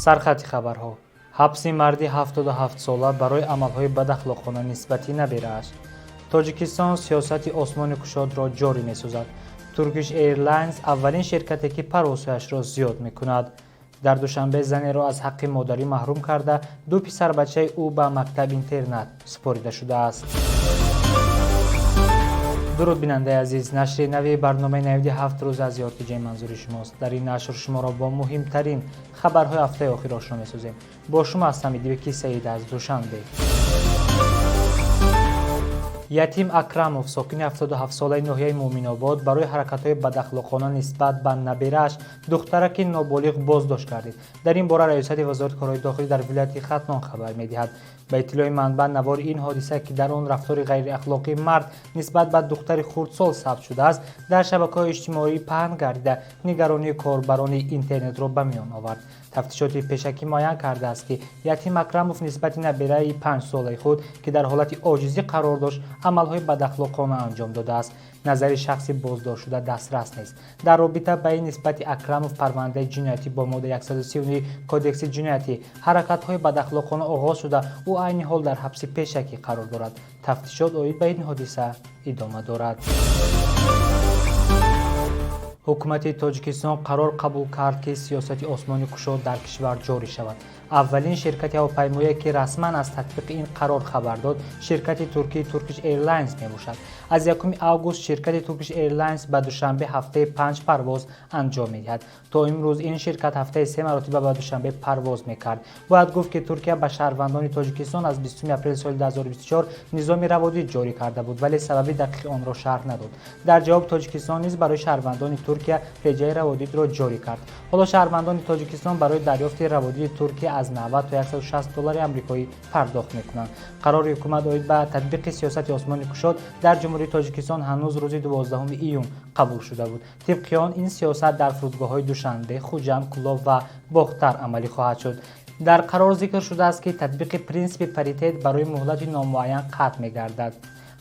Сархати хабарҳо: ҳабси марди 77-сола барои амалҳои бадахлоқона нисбати набирааш. Тоҷикистон сиёсати осмони кушодро ҷорӣ месозад. Turkish Airlines аввалин ширкате, ки парвозҳояшро зиёд мекунад. Дар Душанбе занеро аз ҳаққи модарӣ маҳрум карда, ду писарбачаи ӯ ба мактаб-интернат супорида шудааст. Дуруд, бинандаи азиз! Нашри нави барномаи «Навиди ҳафт рӯз» аз ЯрТиҷаи манзури шумост. Дар ин нашр шуморо бо муҳимтарин хабарҳои ҳафтаи охир ошно месозем. Бо шумо ҳастам Идибеки Саид аз Душанбе. Ятим Акрамов, сокини 77-солаи ноҳияи Муъминобод, барои ҳаракатҳои бадахлоқона нисбат ба набирааш, духтараки ноболиғ, боздошт гардид. Дар ин бора Раёсати Вазорати корҳои дохилӣ дар вилояти Хатлон хабар медиҳад. Ба иттилои манбаъ, навори ин ҳодиса, ки дар он рафтори ғайриахлоқии мард нисбат ба духтари хурдсол сабт шудааст, дар шабакаҳои иҷтимоӣ паҳн гардида, нигаронии корбарони интернетро ба миён овард. Тафтишоти пешакӣ муайян кардааст, ки Ятим Акрамов нисбати набираи 5-солаи худ, ки дар ҳолати оҷизӣ қарор дошт, амалҳои бадахлоқона анҷом додааст. Назари шахси боздоштшуда дастрас нест. Дар робита ба ин нисбати Акрамов парвандаи ҷиноятӣ бо моддаи 139 Кодекси ҷиноятӣ, ҳаракатҳои бадахлоқона, оғоз шуда, ӯ айни ҳол дар ҳабси пешакӣ қарор дорад. Тафтишот оид ба ин ҳодиса идома дорад. Ҳукумати Тоҷикистон қарор қабул кард, ки сиёсати осмони кушод дар кишвар ҷорӣ шавад. Аввалин ширкати ҳавопаймоие, ки расман аз татбиқи ин қарор хабар дод, ширкати туркии Turkish Airlines мебошад. Аз 1 август ширкати Turkish Airlines ба Душанбе ҳафтаи панҷ парвоз анҷом медиҳад. То имрӯз ин ширкат ҳафтаи се маротиба ба Душанбе парвоз мекард. Бояд гуфт, ки Туркия ба шаҳрвандони Тоҷикистон аз 20 апрели соли 2024 низоми раводид ҷорӣ карда буд, вале сабаби дақиқи онро шарҳ надод. Дар ҷавоб Тоҷикистон низ барои шаҳрвандони Туркия реҷаи раводидро ҷорӣ кард. Ҳоло шаҳрвандони Тоҷикистон барои дарёфти раводиди Туркия аз 90 то 160 доллари амрикоӣ пардохт мекунанд. Қарори ҳукумат оид ба татбиқи сиёсати осмони кушод дар Ҷумҳурии Тоҷикистон ҳанӯз рӯзи 12 июн қабул шуда буд. Тибқи он, ин сиёсат дар фурудгоҳҳои Душанбе, Хуҷанд, Кӯлоб ва Бохтар амалӣ хоҳад шуд. Дар қарор зикр шудааст, ки татбиқи принсипи паритет барои муҳлати номуайян қатъ мегардад.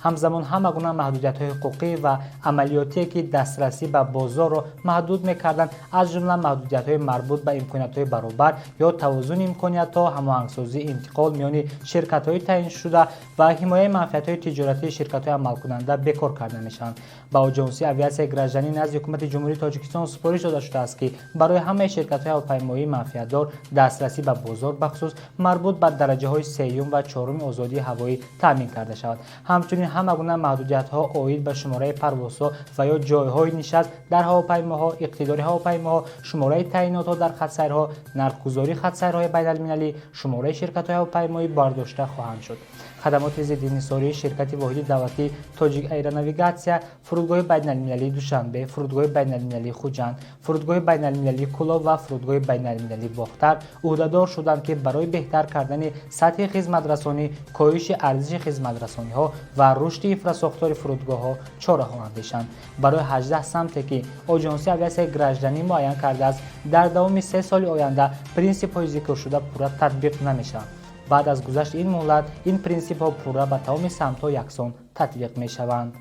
Ҳамзамон ҳама гуна маҳдудиятҳои ҳуқуқӣ ва амалиётие, ки дастрасӣ ба бозорро маҳдуд мекарданд, аз ҷумла маҳдудиятҳои марбут ба имкониятҳои баробар ё тавозуни имкониятҳо, ҳамоҳангсозии интиқол миёни ширкатҳои таъиншуда ва ҳимояи манфиатҳои тиҷоратии ширкатҳои амалкунанда, бекор карда мешаванд. Ба Оҷонсии авиатсияи гражданӣ назди Ҳукумати Ҷумҳурии Тоҷикистон супориш дода шудааст, ки барои ҳамаи ширкатҳои ҳавопаймоии манфиатдор дастрасӣ ба бозор, бахусус марбут ба дараҷаҳои сеюм ва чоруми озодии ҳавоӣ, таъмин карда шавад. Ҳамчунин ҳама гуна маҳдудиятҳо оид ба шумораи парвозҳо ва ё ҷойҳои нишаст дар ҳавопаймоҳо, иқтидори ҳавопаймоҳо, шумораи таъинотҳо дар хатсайрҳо, нархгузории хатсайрҳои байналмилалӣ, шумораи ширкатҳои ҳавопаймоӣ бардошта хоҳанд шуд. Хадамоти зиддиинҳисории ширкати воҳиди давлатии Тоҷик Аэронавигатсия, фурудгоҳи байналмилалии Душанбе, фурудгоҳи байналмилалии Хуҷанд, фурудгоҳи байналмилалии Кӯлоб ва фурудгоҳи байналмилалии Бохтар ӯҳдадор шуданд, ки барои беҳтар кардани сатҳи хизматрасонӣ, коҳиши арзиши хизматрасониҳо ва рушди инфрасохтори фурудгоҳҳо чораҳо андешанд. Барои 18 самте, ки Оҷонсии авиатсияи гражданӣ муайян кардааст, дар давоми 3 соли оянда принсипҳои зикршуда пурра татбиқ намешаванд. Баъд аз гузашти ин муҳлат ин принсипҳо пурра ба тамоми самтҳо яксон татбиқ мешаванд.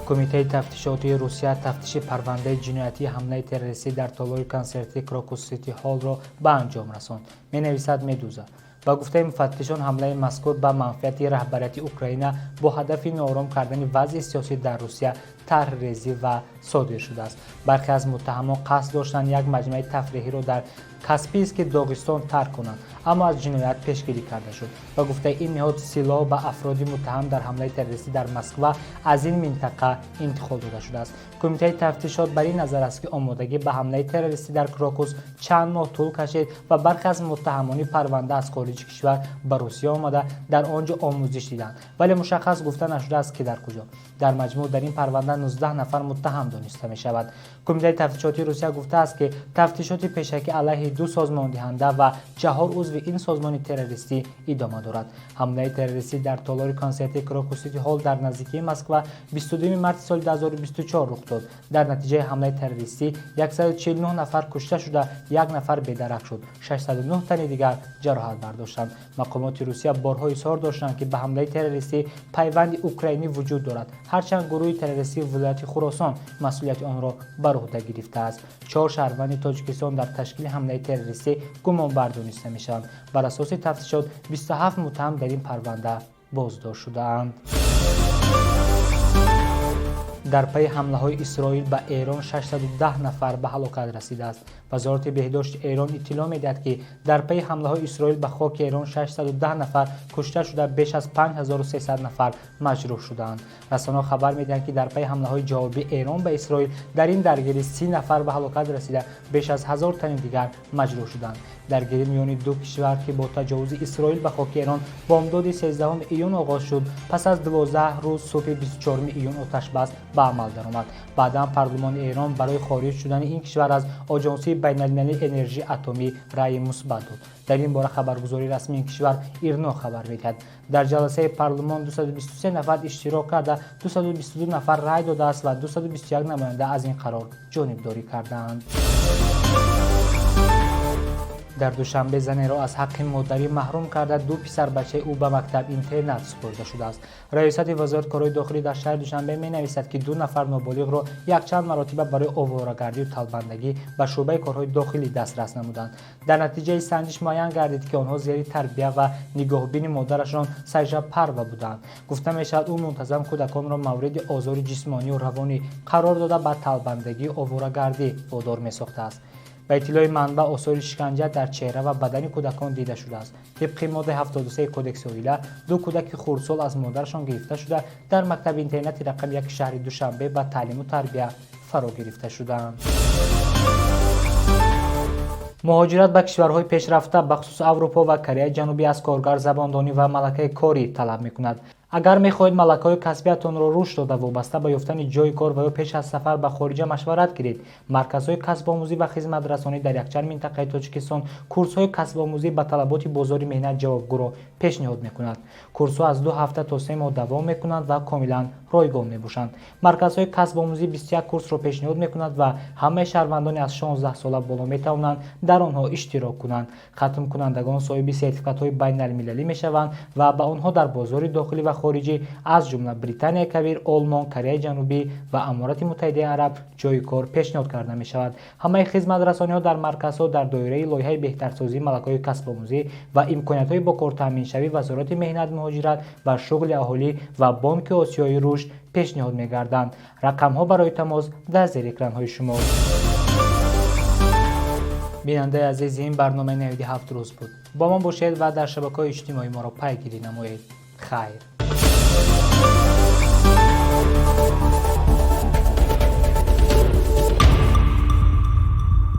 Кумитаи тафтишотии Русия тафтиши парвандаи ҷиноятии ҳамлаи террористӣ дар толори консертии Крокус Сити Ҳолро ба анҷом расонд, менависад Медуза. Ба гуфтаи муфаттишон, ҳамлаи мазкур ба манфиати раҳбарияти Украина бо ҳадафи ноором кардани вазъи сиёсӣ дар Русия тарҳрезӣ ва содир шудааст. Бархе аз муттаҳамон қасд доштанд як маҷмӯаи тафриҳиро дар Каспийски, Доғистон, тарк кунанд, аммо аз ҷиноят пешгирӣ карда шуд. Ба гуфтаи ин ниҳод, силоҳ ба афроди муттаҳам дар ҳамлаи террористӣ дар Москва аз ин минтақа интиқол дода шудааст. Кумитаи тафтишот бар ин назар аст, ки омодагӣ ба ҳамлаи террористӣ дар Крокус чанд моҳ тӯл кашид ва бархе аз муттаҳамони парванда аз хориҷи кишвар ба Русия омада, дар он ҷо омӯзиш диданд, вале мушаххас гуфта нашудааст, ки дар куҷо. Дар маҷмӯъ дар ин парванда 19 нафар муттаҳам дониста мешавад. Кумитаи тафтишотии Русия гуфтааст, ки тафтишоти пешакӣ алайҳи ду созмондиҳанда ва 4 узви ин созмони террористӣ идома дорад. Ҳамлаи террористӣ дар толори консерти Крокус Сити Ҳол дар наздикии Москва 22 марти соли 2024 рух дод. Дар натиҷаи ҳамлаи террористӣ 149 нафар кушта шуда, 1 нафар бедарак шуд, 609 тани дигар ҷароҳат бардоштанд. Мақомоти Русия борҳо изҳор доштанд, ки ба ҳамлаи террористӣ пайванди украинӣ вуҷуд дорад, ҳарчанд гурӯҳи террористии вилояти Хуросон масъулияти онро бар уҳда гирифтааст. 4 шаҳрванди Тоҷикистон дар ташкили ҳамлаи террористӣ гумонбар дониста мешаванд. Бар асоси тафтишот 27 муттаҳам дар ин парванда боздошт шудаанд. Дар пайи ҳамлаҳои Исроил ба Эрон 610 нафар ба ҳалокат расидааст. Вазорати беҳдошти Эрон иттилоъ медиҳад, ки дар пайи ҳамлаҳои Исроил ба хоки Эрон 610 нафар кушта шуда, беш аз 5300 нафар маҷрӯҳ шудаанд. Расонаҳо хабар медиҳанд, ки дар пайи ҳамлаҳои ҷавобии Эрон ба Исроил дар ин даргирӣ 30 нафар ба ҳалокат расида, беш аз 1000 тани дигар маҷрӯҳ шуданд. Даргирӣ миёни ду кишвар, ки бо таҷовузи Исроил ба хоки Эрон бомдоди 13 июн оғоз шуд, пас аз 12 рӯз субҳи 24 июн оташбас ба амал даромад. Баъдан парлумони Эрон барои хориҷ шудани ин кишвар аз Оҷонсии байналмилалии энержии атомӣ раъи мусбат дод. Дар ин бора хабаргузории расмии ин кишвар Ирно хабар медиҳад. Дар ҷаласаи парлумон 223 нафар иштирок карда, 222 нафар рай додааст ва 221 намоянда аз ин қарор ҷонибдорӣ кардаанд. Дар Душанбе занеро аз ҳаққи модарӣ маҳрум карда, 2 писарбачаи ӯ ба мактаб интернат супорида шудааст. Раёсати вазорати корҳои дохилӣ дар шаҳри Душанбе менависад, ки 2 нафар ноболиғро якчанд маротиба барои оворагардию талбандагӣ ба шӯъбаи корҳои дохилӣ дастрас намуданд. Дар натиҷаи санҷиш муайян гардид, ки онҳо зери тарбия ва нигоҳубини модарашон Сайжа Парва буданд. Гуфта мешавад, ӯ мунтазам кӯдаконро мавриди озори ҷисмонию равонӣ қарор дода, ба талбандагию оворагардӣ водор месохтааст. Ба иттилои манбаъ, осори шиканҷа дар чеҳра ва бадани кӯдакон дида шудааст. Тибқи моддаи 73 Кодекси оила, 2 кӯдаки хурдсол аз модарашон гирифта шуда, дар мактаби интернати рақами 1 шаҳри Душанбе ба таълиму тарбия фаро гирифта шудаанд. Муҳоҷират ба кишварҳои пешрафта, бахусус Аврупо ва Кореяи Ҷанубӣ, аз коргар забондонӣ ва малакаи корӣ талаб мекунад. Агар мехоҳед малакаҳои касбиятонро рушд дода, вобаста ба ёфтани ҷойи кор ва ё пеш аз сафар ба хориҷа машварат гиред, марказҳои касбомӯзӣ ва хизматрасонӣ дар якчанд минтақаи Тоҷикистон курсҳои касбомӯзӣ ба талаботи бозори меҳнат ҷавобгӯро пешниҳод мекунад. Курсҳо аз 2 ҳафта то 3 моҳ давом мекунанд ва комилан ройгон мебошанд. Марказҳои касбомӯзӣ 21 курсро пешниҳод мекунад ва ҳамаи шаҳрвандони аз 16 сола боло метавонанд дар онҳо иштирок кунанд. Хатмкунандагон соҳиби сертификатҳои байналмилалӣ мешаванд ва ба онҳо дар бозори дохилӣ ва хориҷӣ, аз ҷумла Британияи Кабир, Олмон, Кореяи Ҷанубӣ ва Аморати Муттаҳидаи Араб ҷойи кор пешниҳод карда мешавад. Ҳамаи хизматрасониҳо дар марказҳо дар доираи лоиҳаи беҳтарсозии малакаҳои касбомӯзӣ ва имкониятҳои бо кор таъминшавӣ Вазорати меҳнат, муҳоҷират ва шуғли аҳолӣ ва Бонки Осиёи рушд пешниҳод мегарданд. Рақамҳо барои тамос дар зери экранҳои шумо. Бинандаи азиз, ин барномаи навиди 7 рӯз буд. Бо мо бошед ва дар шабакаҳои иҷтимоӣ моро пайгирӣ намоед. Хайр.